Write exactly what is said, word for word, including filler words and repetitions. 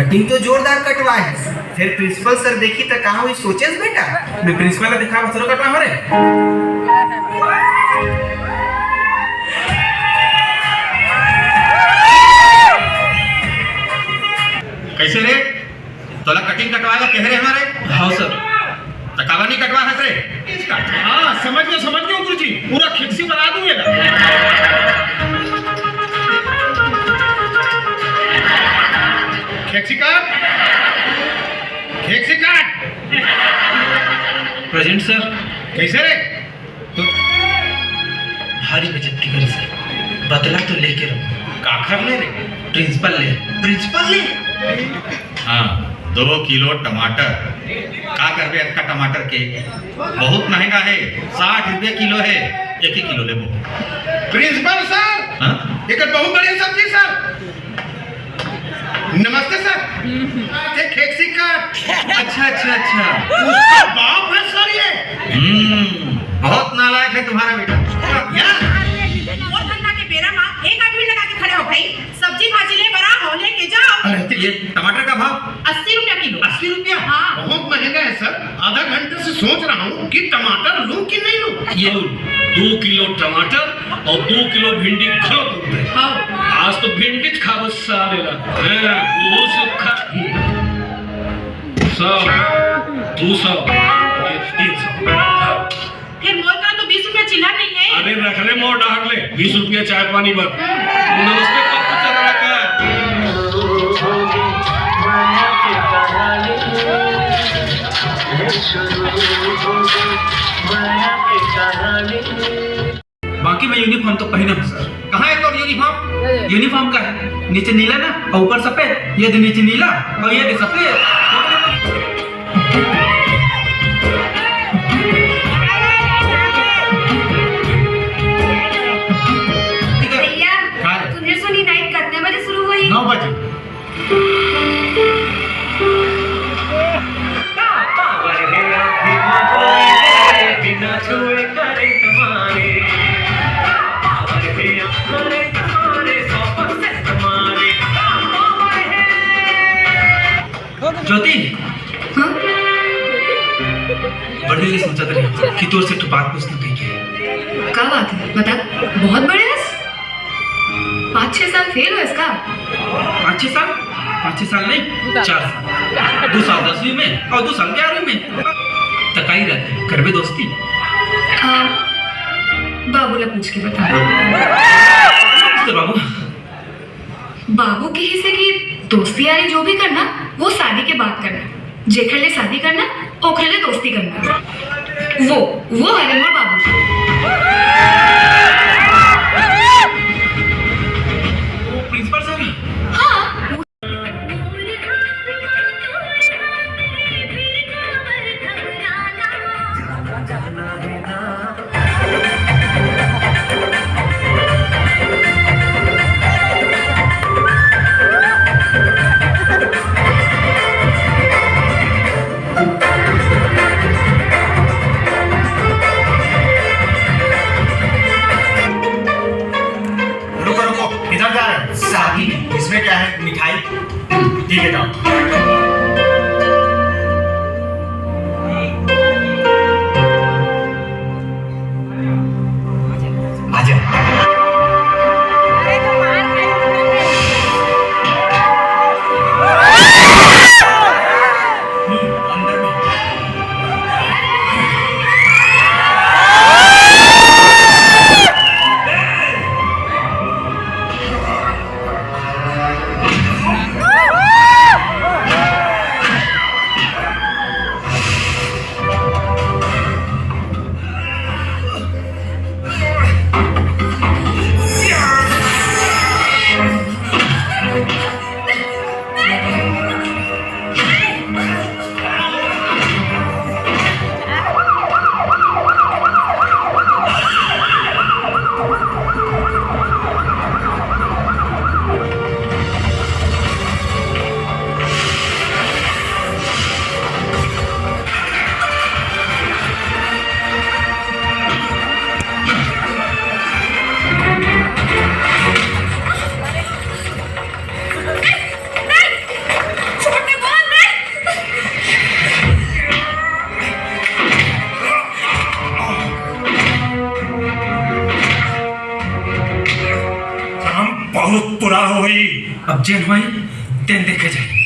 Cutting तो जोरदार कटवा है। फिर प्रिंसिपल सर देखी त कहा हुई सोचेस बेटा। मैं प्रिंसिपल ला दिखा बस कटवा हो रे। कैसे रे? तोला कटिंग कटवाएगा कह रहे हमारे? हाँ सर। तो काबर नहीं कटवा हस रे? इसका हाँ, समझ गया, समझ गया गुरुजी, पूरा खिक्सी बना दूंगा। खिक्सी काट, खिक्सी काट। Present sir. कैसे रे? तो भारी बेइज्जती करे सर, बदला तो लेके रहूं। काखर ले रे? प्रिंसिपल ले। प्रिंसिपल ले? हाँ, दो किलो टमाटर। का करबे अतका टमाटर के? बहुत महंगा है, साठ रुपया किलो है, एक ही किलो लेबो। प्रिंसिपल सर, हाँ? एक बहुत बढ़िया सब्जी सर। नमस्ते सर। थे खेक्सी का। अच्छा, अच्छा, अच्छा। उसका बाप है सर ये। हम्म, बहुत नालायक है तुम्हारा बेटा। या? वो धंधा के बेरा मा एक आदमी लगा के खड़े हो भाई, सब्जी भाजी ले बरा हो, लेके जाओ। अरे, तो ये टमाटर का भाव? अस्सी रुपया किलो। अस्सी रुपया? हाँ। बहुत महंगा है सर। आधा घंटे से सोच रहा हूँ कि टमाटर लूं कि नहीं लूं। ये दो किलो टमाटर और दो किलो भिंडी घलो तुम दे। हाँ। आज तो भिंडी खाबो साले ला। हैं, वो सुखा। सौ, दो सौ, ये तीन सौ। फिर मोर करा तो बीस रुपया चिल्लर नहीं है। अरे रख ले मोर डार ले, बीस रुपया चाय पानी बर। नमस्ते पप्पू चला रखा है। बाकी मैं यूनिफॉर्म तो पहने हूँ सर। कहाँ है तोर यूनिफॉर्म? यूनिफॉर्म का है, नीचे नीला ना और ऊपर सफेद। ये दे नीचे नीला और ये दे सफेद। ठीक है। भैया, हाँ। सुनील सोनी नाइट कितने बजे शुरू हुई? नौ बजे। ज्योति, हाँ? बड़े दिन ले सोचत रहेंव कि तोर से एक ठो बात पूछना कहिके। का बात है? बता। बहुत बड़े हस? पाँच छह साल फेल होएस का? पाँच छह साल? पाँच छह साल नहीं, चार साल। दो साल दसवीं में और दो साल ग्यारहवीं में। त का ही रहते, करबे दोस्ती? आ, बाबू ला पूछ के बता। पूछ दे बाबू। बाबू कहिसे कि दोस्ती यारी जो भी करना, वो शादी के बाद करना। जेखर ले शादी करना, ओखर ले दोस्ती करना। वो, वो हरे मोर बाबू। वो प्रिंसिपल सर? हाँ। रुको, रुको, किधर जा रहे हैं? शादी में। इसमें क्या है? मिठाई। ठीक है, जाओ। बहुत बुरा होही। अब जेन होही, तेन देखे जाही।